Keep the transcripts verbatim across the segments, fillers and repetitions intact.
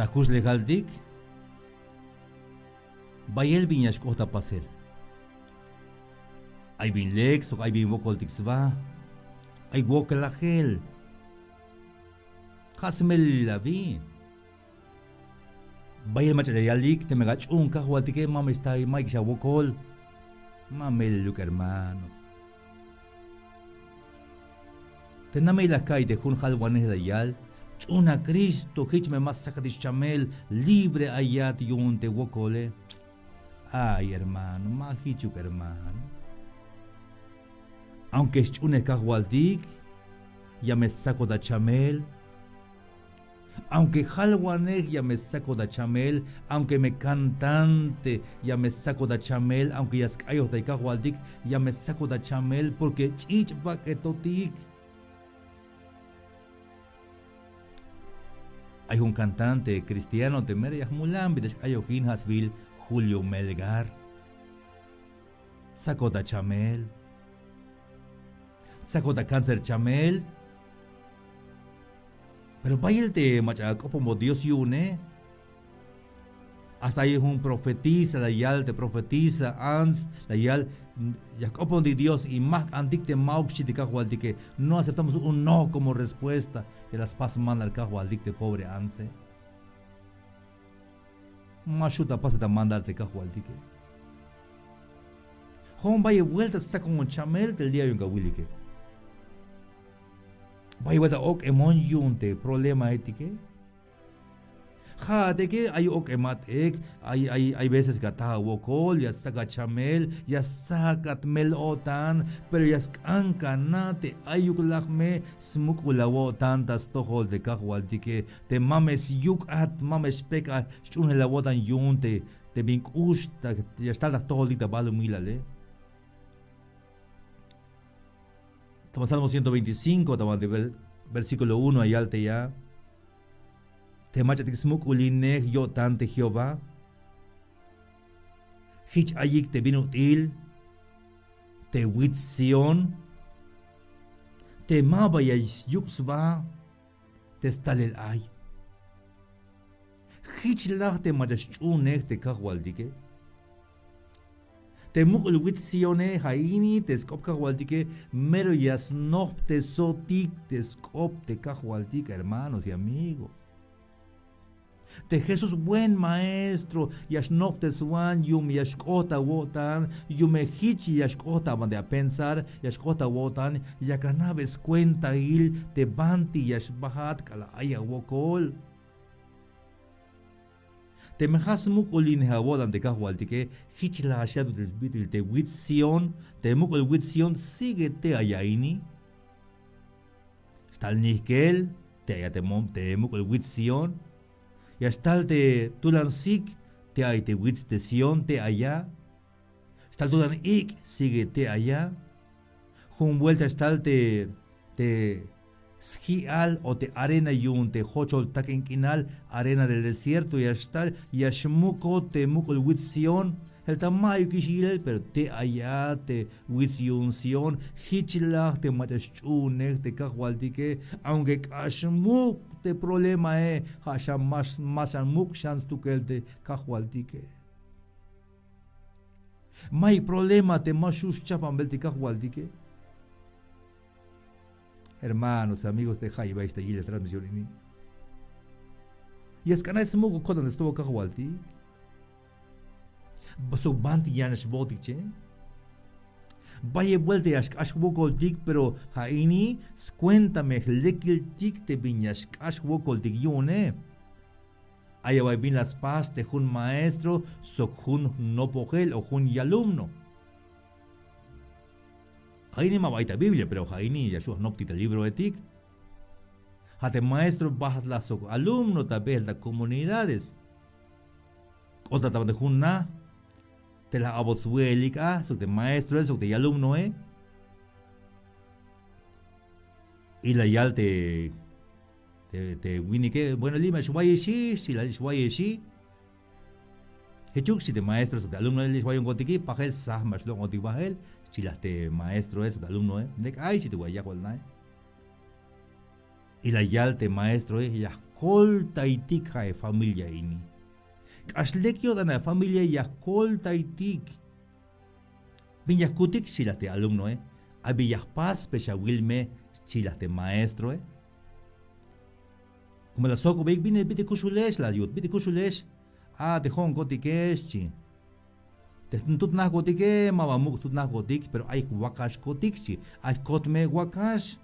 Ta jkuxlejaltik bayel bin ya xk'ot ta pasel. Ay bin lek sok ay bin wokoltik sba. Ay woklajel. Ja' smelelil abi. Bayel mach'a ya yalik teme ya ach'uun Kajwaltike, ma me xta mayuk xawokol. Ma meleluk, hermanos. Te namey la ka'iy te jun jalwanej la yal: ch'una Cristo, jich me ma stsakatix chamel, libre ayat yu'un te wokole. Ay hermano, ma jichuk hermano. Aunque xch'unej Kajwaltik, ya me stsakot ta chamel. Aunque jalwanej, ya me stsakot ta chamel. Aunque me cantante, ya me stsakot ta chamel. Aunque ya sk'ayojtay Kajwaltik, ya me stsakot ta chamel, porque ch'ich' bak'etotik. Ay jun cantante cristiano te mero ya jmulan bin te xk'ayojin, ja' sbiil Julio Melgar. Tsakot ta chamel. Tsakot ta cáncer chamel. Pero bayel te mach'a k'oponbot Dios yu'une. Hasta ay jun profetisa la yal, te profetisa ants la yal: ya jk'opontik Dios y ma jk'antik te ma'uk, xchi te Kajwaltike. No aceptamos un no como respuesta. Ya la spas mandar Kajwaltik te pobre antse. Ma xju' ta pasel ta mandar te Kajwaltike. Jo'on bayel vuelta stsakon chamel te el día yu'un ya awilike. Bayel vuelta ok'emon yu'un te problemaetike. Ja'at ek, ay ok'emat ek, ay, ay, ay veces ya ataj awokol, ya stsak achamel, ya stsakat mel-o'tan, pero ya sk'an kana' te ayuk laj me smuk'ul awo'tan ta stojol te Kajwaltike. Te ma me syuk'at, ma me xpek a xch'uunjel awo'tan yu'un te, te bin k'ux ta, ya xtal ta jtojoltik ta balumilale. Ta Salmo ciento veinticinco, ta ver-, versículo uno, ya yal te ya: Te mach'atik smuk'ulinej yo'tan te Jehová. Jich ayik te bin ut'il, te wits Sión, te maba ya yuk' sba te stalel ay. Jich laj te mach'a xch'uunej te Kajwaltike. Te muk'ul wits Sione, ja' ini te sk'op Kajwaltike, mero ya snojptesotik te sk'op te Kajwaltik, hermanos y amigos. Te Jesús buen maestro ya xnojpteswan yu'un ya xk'ot awo'tan, yu'un jich ya xk'ot ta banti apensar, ya xk'ot awo'tan, yak ana'be skuentail te banti ya xbajat k'alal ay awokol. Teme ja' smuk'ulinej awo'tan te Kajwaltike, jich la xyal bit'il te wits Sión, te muk'ul wits Sión, sigue tey aya ini. Xtal nijk'el, tey aya te mom, te muk'ul wits Sión. Ya xtal te tulan sik, tey ay te wits te Sión, tey aya. Xtal tulan ik', sigue tey aya. Jun vuelta xtal te, te sji'al o te arena yu'un te jochol tak'in k'inal, arena del desierto, ya xtal, ya xmukot te muk'ul wits Sión. Jelta ma'yukix yilel, pero tey aya te wits yu'un Sión. Jich laj te mach'a xch'uunej te Kajwaltike, aunque k'ax muk' te problemae, ja' xan más, más xan muk' xan stukel te Kajwaltike. Mayuk problema te ma xju' xchapan bel te Kajwaltike. Hermanos, amigos, te jayeb ayex ta yilel transmisión ini, ya sk'an ayex smuk'ul ko'tan te stojol Kajwaltik. Sok banti yan xbootik che'e. Bayel vuelta ya xk'ax jwokoltik, pero ja' ini skuenta me jlekiltik te bin ya xk'ax jwokoltik yu'une. Ay awa'y bin la spas te jun maestro sok jun nopojel o jun yalumno. Ja' ini ma ba ay ta Biblia, pero ja' ini ya xju' jnoptik ta libroetik. Ja' te maestro bajt la sok alumno ta beel ta comunidades. K'ot la ta banti jun na te la abot swe'elik a sok te maestroe sok te yalumnoe. Y la yal te, te, te winike: bueno, li' me xwayexi, xchi la, li' xwayexi. Jichuk, xchi te maestro sok te alumnoe: li' xwayonkotik, pajel saj, ma xlok'otik bajel, xchi la te maestroe sok te alumnoe. Lek ay, xchi te way yajwal nae. Y la yal te maestroe: ya jkoltaytik ja' e familia ini. K'ax lek yo'tan a familia ya jkoltaytik. Bin ya jkutik, xchi la te alumnoe. Ay bin ya jpas, pex awil me, xchi la te maestroe. Komo la sjok'obeyik, bin, bin te kuxulex, la yut, bin te kuxulex. A te jo'onkotike, xchi. Te jtut najkotike, ma ba muk' jtut najkotik, pero ay jwakaxkotik, xchi. Ay jkot me wakax.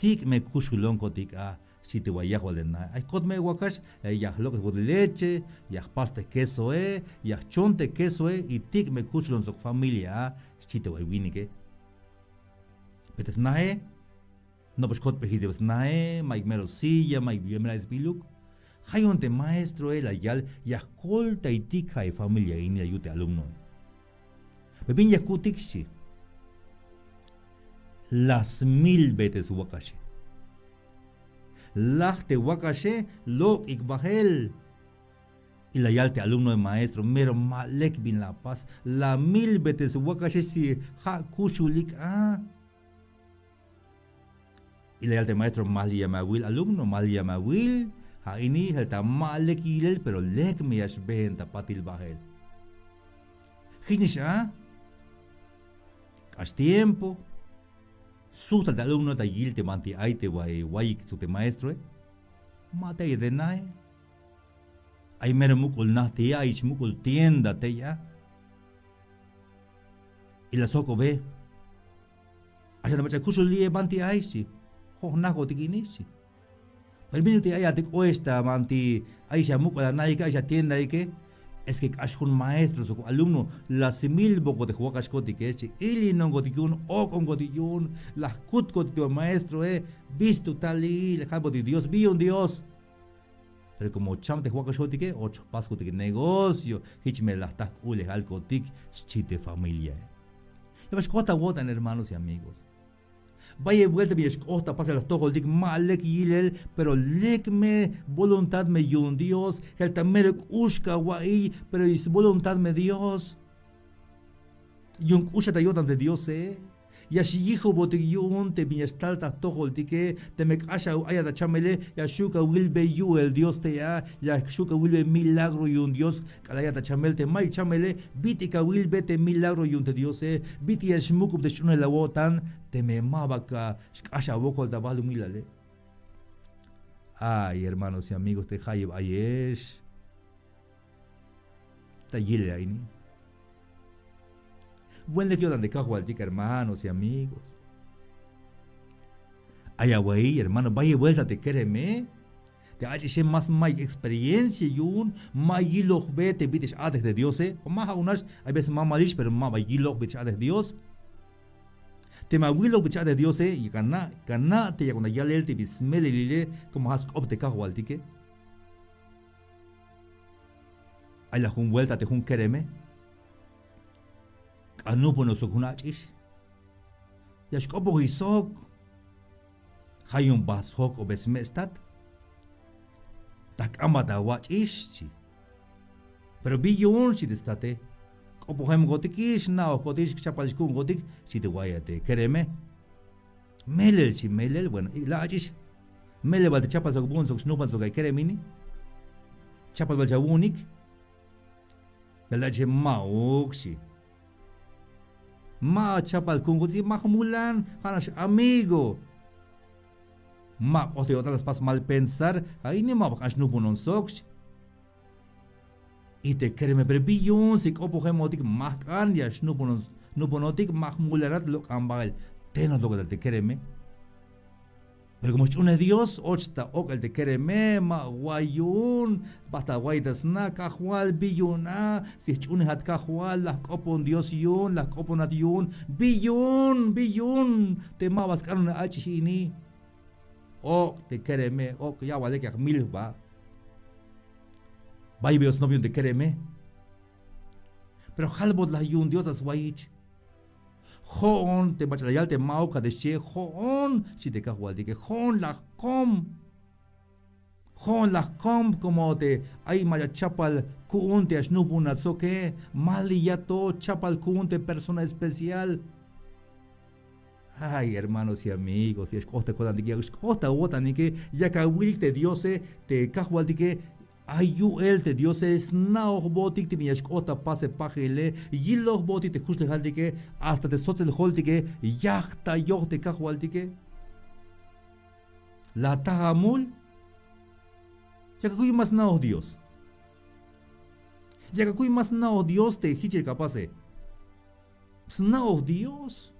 Tik' me kuxulonkotik a, xchi te wayajwal te nae. Ay jkot me wakax, eh, ya jlok'esbot leche, ya jpas te quesoe, ya jchon te quesoe, y tik' me kuxulon sok familia a, xchi te way winike. Pero te snae, nopox kotbejil te snae, mayuk mero silla, mayuk mero ay sbiluk. Ja' yu'un te maestroe la yal, ya jkoltaytik ja' e familia ini, la yut te alumnoe. Pero bin ya jkutik, xchi. La smilbe te swakaxe. Laj te wakaxe, lok'ik bajel. Y la yal te alumnoe: maestro, mero ma lek bin la apas. La milbe te swakaxe, xchi, ja' kuxulik a. Y la yal te maestro: ma liya me awil alumno, ma liya me awil. Ja' ini jel ta ma lek yilel, pero lek me ya xbeen ta patil bajel. Jichnix a, k'ax tiempo, sujt tal te alumno ta yil te banti ay te way, wayik sok te maestroe. Ma te ay te nae. Ay mero muk'ul na tey a, ay jich muk'ul tienda tey a. Y la sjok'obe. Axan ta mach'a kuxul li'e banti ay, xchi. Jo'on jnajk'otik ini, xchi. Pero bin yu'un te ay a te k'oex ta banti ay xa muk'ul a naike, ay xa tiendaike. Es que k'ax jun maestro sok alumno la smilbokot te jwakaxkotike, xchi. Ilinonkotik yu'un, ok'onkotik yu'un, la jkutkotik te maestroe, bistuk talil, kalbotik Dios, bi yu'un Dios. Pero como cham te jwakaxotike, och jpaskotik negocio, jich me la jta jk'ulejalkotik, xchi te familiae. Ya bal xk'ot awo'tan, hermanos y amigos. Bayel buelta bin ya xk'ot ta pasel ta jtojoltik, ma lek yilel, pero lek me voluntad me yu'un Dios, jel ta mero k'ux kawa'iy, pero svoluntad me Dios. Yu'un k'uxat ta yo'tan te Diose. Ya xyijobotik yu'un te bin ya xtal ta jtojoltike, teme k'ax ayat ta chamele, ya xu' kawilbe yu'el Dios tey a, ya xu' kawilbe milagro yu'un Dios k'alal ayat ta chamel. Te mayuk chamele, bit'il kawilbe te milagro yu'un te Diose, bit'il ya xmuk'ub te xch'uunel awo'tan, teme ma ba ka xk'ax awokol ta balumilale. Ay, hermanos y amigos, te jayeb ayex ta yilel a ini. Buen lek yo'tan te Kajwaltik, hermanos y amigos. Ay awa'iy, hermano, bayel buelta te kereme. Te ach'ixe más mayuk experiencia yu'un, ma yilojbe te bit'il x-a'tej te Diose. O ma ja'unax, hay veces mamalix, pero ma ba yiloj bit'il x-a'tej Dios. Teme awiloj bit'il x-a'tej Diose, ya kana', kana' te yakon ta yalel te bin smelelile, como ja' sk'op te Kajwaltike. Ay la jun buelta te jun kereme. K'an nupunon sok jun ach'ix. Ya xk'opojix sok. Ja' yu'un ba sjok'obe sme'stat. Ta jk'ambat awach'ix, xchi. Pero bi yu'un, xchi te state. K'opojemokotikix, na'ojkotikix, chapalix ku'unkotik, xchi te wayal te kereme. Melel, xchi, melel, bueno, y la ach'ix. Melel bal te chapal sok bu'un sok xnupan sok ay kerem ini. Chapal bal cha wu'unik. La ach'ixe ma'uk, xchi. Ma chapal ku'unkotik, ma jmulan, ja'nax amigo. Ma k'ot te yo'tan, la spas mal pensar, a ini ma ba jk'an xnupunon sok, xchi. Y te kereme, pero bi yu'un si k'opojemotik, ma jk'an ya xnupunon, nupunotik, ma jmulanat, lok'an bael. Tenotok tal te kereme. Pero como xch'unej Dios, och ta ok'el te kereme, ma way yu'un, bajt ta way ta sna, Kajwal, bi yu'un a, si jch'unejat Kajwal, la jk'opon Dios yu'un, la jk'oponat yu'un, bi yu'un, bi yu'un te ma ba sk'anon ach'ix ini. Ok' te kereme, ok', ya ba lek ya jmil jba. Bay bi snop yu'un te kereme. Pero jalbot la yu'un Dios ta swayich. Jo'on te mach'a la yal te ma'ukat te xchihe, jo'on, xchi te Kajwaltike, jo'on la jkom. Jo'on la jkom, como te ay mach'a chapal ku'un te ya xnupunat soke, ma liya to, chapal ku'un te persona especial. Ay, hermanos y amigos, ya xk'ot ta ko'tantik, ya xk'ot ta awo'tanike, yak awilik te Diose, te Kajwaltike. Ay yu'el te Diose, sna'ojbotik te bin ya xk'ot ta pasel pajele, yilojbotik te jkuxlejaltike, hasta te sotseljo'oltike ya jtayoj te Kajwaltike. La ataj amul. Yak akuy ma sna'oj Dios. Yak akuy ma sna'oj Dios te jich ya apase. Sna'oj Dios.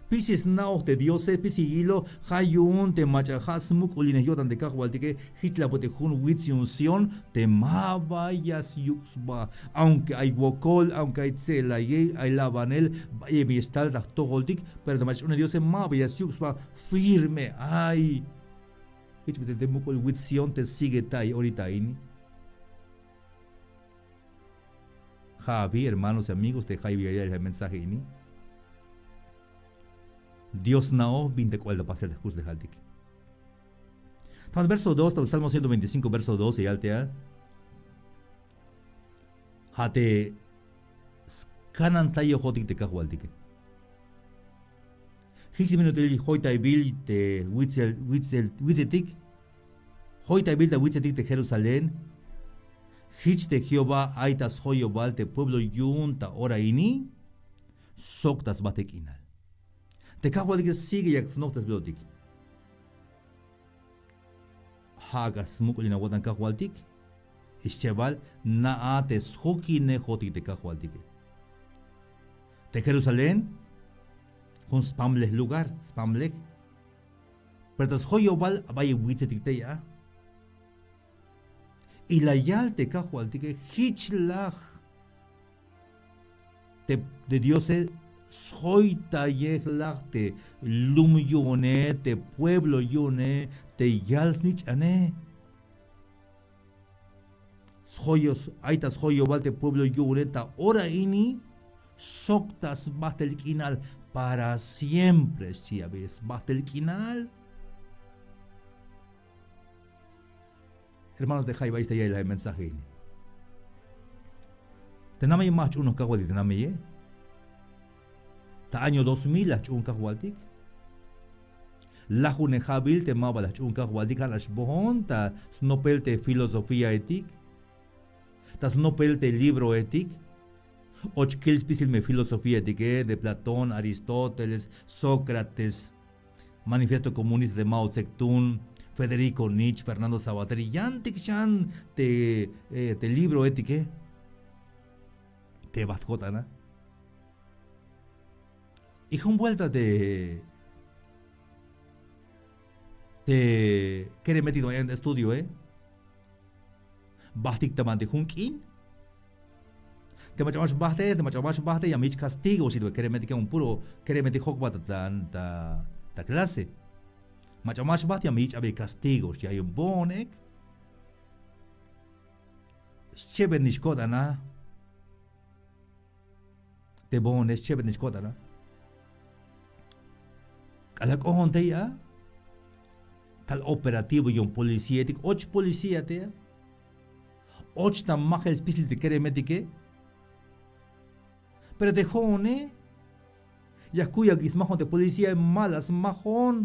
Pisil sna'oj te Diose, pisil yiloj. Ja' yu'un te mach'a ja' smuk'ulinej yo'tan te Kajwaltike, jich la apot te jun wits yu'un Sión te maba ya syuk' sba. Aunque ay wokol, aunque ay tse'layel, ay labanel, bayel bin ya xtal ta jtojoltik, pero te mach'a xch'uunej Diose maba ya syuk' sba, firme ay. Jich bit'il te muk'ul wits Sión te sigue ta'ay orita ini. Ja' abi, hermanos y amigos, te jayeb ya ya'iyel ja' mensaje ini. Dios sna'oj bin ta k'oel ta pasel ta jkuxlejaltik. Ta verso dos, ta Salmo ciento veinticinco, verso dos, ya yal te a. Ja' te skanantayojotik te Kajwaltike. Jich te bin ut'il joytaybil te witsel, witsel, witsetik. Joytaybil ta witsetik te Jerusalén. Jich te Jehová ay ta sjoyobal te pueblo yu'un ta ora ini sok ta sbajtel k'inal. Te Kajwaltike sigue yak snojt ta sbilotik. Ja' ak'a smuk'ulin awo'tan Kajwaltik. Ix chebal na'a te sjokinejotik te Kajwaltike. Te Jerusalén jun spamlej lugar, spamlej. Pero ta sjoyobal bayel witsetik tey a. Y la yal te Kajwaltike, jich laj te, te Diose sjoytayej laj te lum yu'une, te pueblo yu'une, te yal snich'ane. Sjoyo-, ay ta sjoyobal te pueblo yu'une ta ora ini sok ta sbajtel k'inal, para siempre xchi abi sbajtel k'inal. Hermanos, te jayeb ayex ta ya'iyel ja' mensaje ini. Te nameye ma jch'uunoj Kajwaltik te nameye. Ta año dos mil la jch'uun Kajwaltik. Lajunej ja'bil te maba la jch'uun Kajwaltik, ja' nax boon ta snopel te filosofíaetik, ta snopel te libroetik. Och kil spisil me filosofíaetike, de Platón, Aristóteles, Sócrates, Manifiesto Comunista de Mao Zedong, Federico Nietzsche, Fernando Savater, yantik xan te, eh, te libroetike te bajt ko'tan a. Y jun vuelta te, te keremetik te ma estudio, eh. Bajtik ta banti jun k'in. Te mach'a ma xbajte, te mach'a ma xbajte, ya me yich' castigo, xchi te keremetike, un puro keremetik jokbat ta, ta, ta clase. Mach'a ma xbajt, ya me yich' abi castigo, xchi, ay un boon ek. Xchebetnix ko'tan a. Te boone xchebetnix ko'tan a. K'alal k'oon tey a, tal operativo yu'un policíaetik, och policía tey a. Och ta majel spisil te keremetike. Pero te jo'one ya kuy ak'ix smajon te policíae, ma la smajon.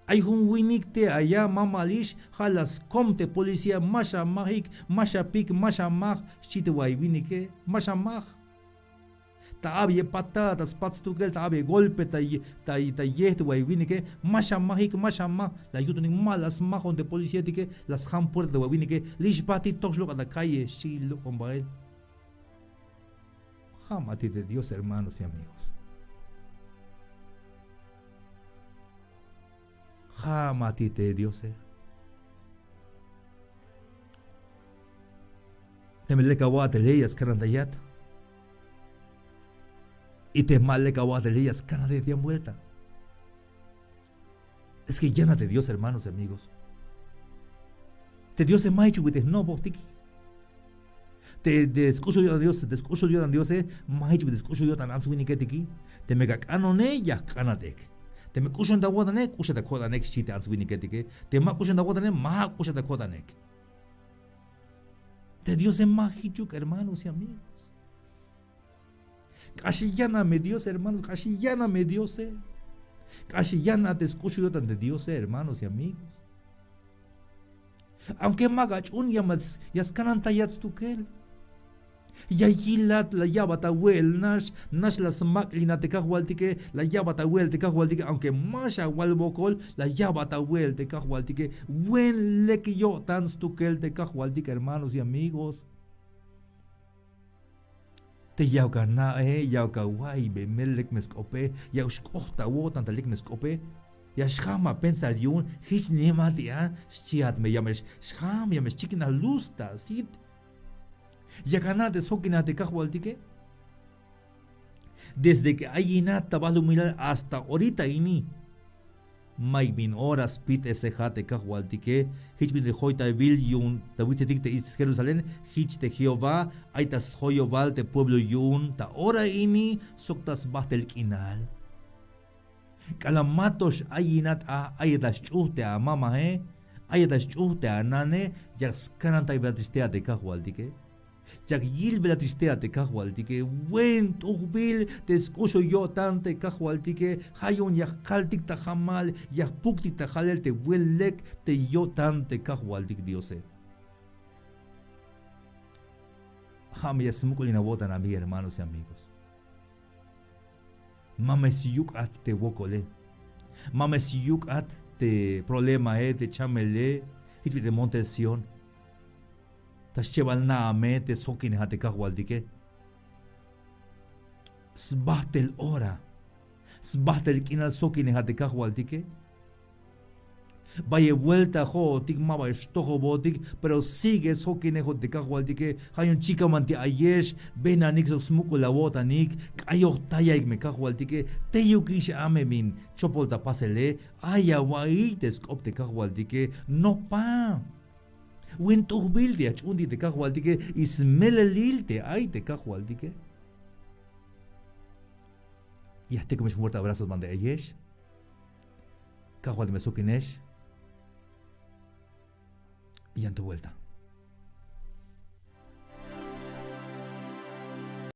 Ay jun winik tey a ya mamalix, ja' la skom te policía, ma xamajik, ma xapik, ma xamaj, xchi te way winike, ma xamaj. Ta abeyel patada, ta spats stukel, ta abeyel golpe, ta ye-, ta, ta yej te way winike, ma xamajik, ma xamaj, la yutunik ma la smajon te policíaetike, la sjam puerta te way winike, lix bajtik, toj xlok'at ta calle, xchi lok'ombael. Ja' ma ti' te Dios, hermanos y amigos. Ja' ma ti' te Diose. Teme lek awa'tele ya skanantayat. Y te ma lek awa'tele ya skanantayat yan vuelta. Es que yan a te Dios, hermanos y amigos. Te Diose ma jich bit'il jnopojtik. Te, te sk'uxul yo'tan Dios, te sk'uxul yo'tan Diose, ma jich bit'il sk'uxul yo'tan ants winiketiki. Teme ka k'anone, ya jk'anat ek. Teme k'uxon ta awo'tane, k'uxat ta ko'tan ek, xchi te ants winiketike. Te ma k'uxon ta awo'tane, ma k'uxat ta ko'tan ek. Te Diose ma jichuk, hermanos y amigos. K'ax yan a me Diose, hermanos, k'ax yan a me Diose. K'ax yan a te sk'uxul yo'tan te Diose, hermanos y amigos. Aunque ma ach'un, ya ma, ya skanantayat stukel. Ya yilat, la ya'bat awe'el nax, nax la smak'linat te Kajwaltike, la ya'bat awe'el te Kajwaltike, aunque ma xawal wokol, la ya'bat awe'el te Kajwaltike. Buen lek yo'tan stukel te Kajwaltike, hermanos y amigos. Te ya awa'iybe, ya awa'iy me lek me sk'ope, ya xk'ot awo'tan ta lek me sk'ope. Ya xjam apensar yu'un, jich nimat ya xchiat me, ya me xjam, ya me xchikin a luz ta sit. Yak ana' te sjokinej te Kajwaltike. Desde que ayinat ta balumilal hasta orita ini, mayuk bin ora spit'esejat te Kajwaltike. Jich bin te joytabil yu'un ta witsetik te ich Jerusalén, jich te Jehová ay ta sjoyobal te pueblo yu'un ta ora ini sok ta sbajtel k'inal. K'alal ma to x-ayinat a, ayat a xch'uj te amamaje, ayat a xch'uj te anane, yak skanantaybelatrix te a te Kajwaltike. Yak yilbelatrix te a te Kajwaltike. Buen t'ujbil te sk'uxul yo'tan te Kajwaltike. Ja' yu'un ya kaltik ta jamal, ya puktik ta jalel te buen lek te yo'tan te Kajwaltik Diose. Ja' me ya smuk'ulin awo'tan a mi, hermanos y amigos. Ma me syuk'at te wokole. Ma me syuk'at te problemae, te chamele, jich bin te monte Sión. Ta schebal na'a me te sjokinejat te Kajwaltike. Sbajtel ora, sbajtel k'inal sjokinejat te Kajwaltike. Bayel vuelta jo'otik, ma ba xtojobotik, pero sigue sjokinejotik te Kajwaltike. Ja' yu'un chikan banti ayex, benanik sok smuk'ul awo'tanik, k'ayojtayaik me Kajwaltike. Teyukix a me bin chopol ta pasele, ay awa'iy te sk'op te Kajwaltike. Nopa. Buen t'ujbil te ya jch'uuntik te Kajwaltike, y smelelil te ay te Kajwaltike. Ya jtekomex fuerte abrazo banti ayex. Kajwaltik me sjokinex. Yan to vuelta.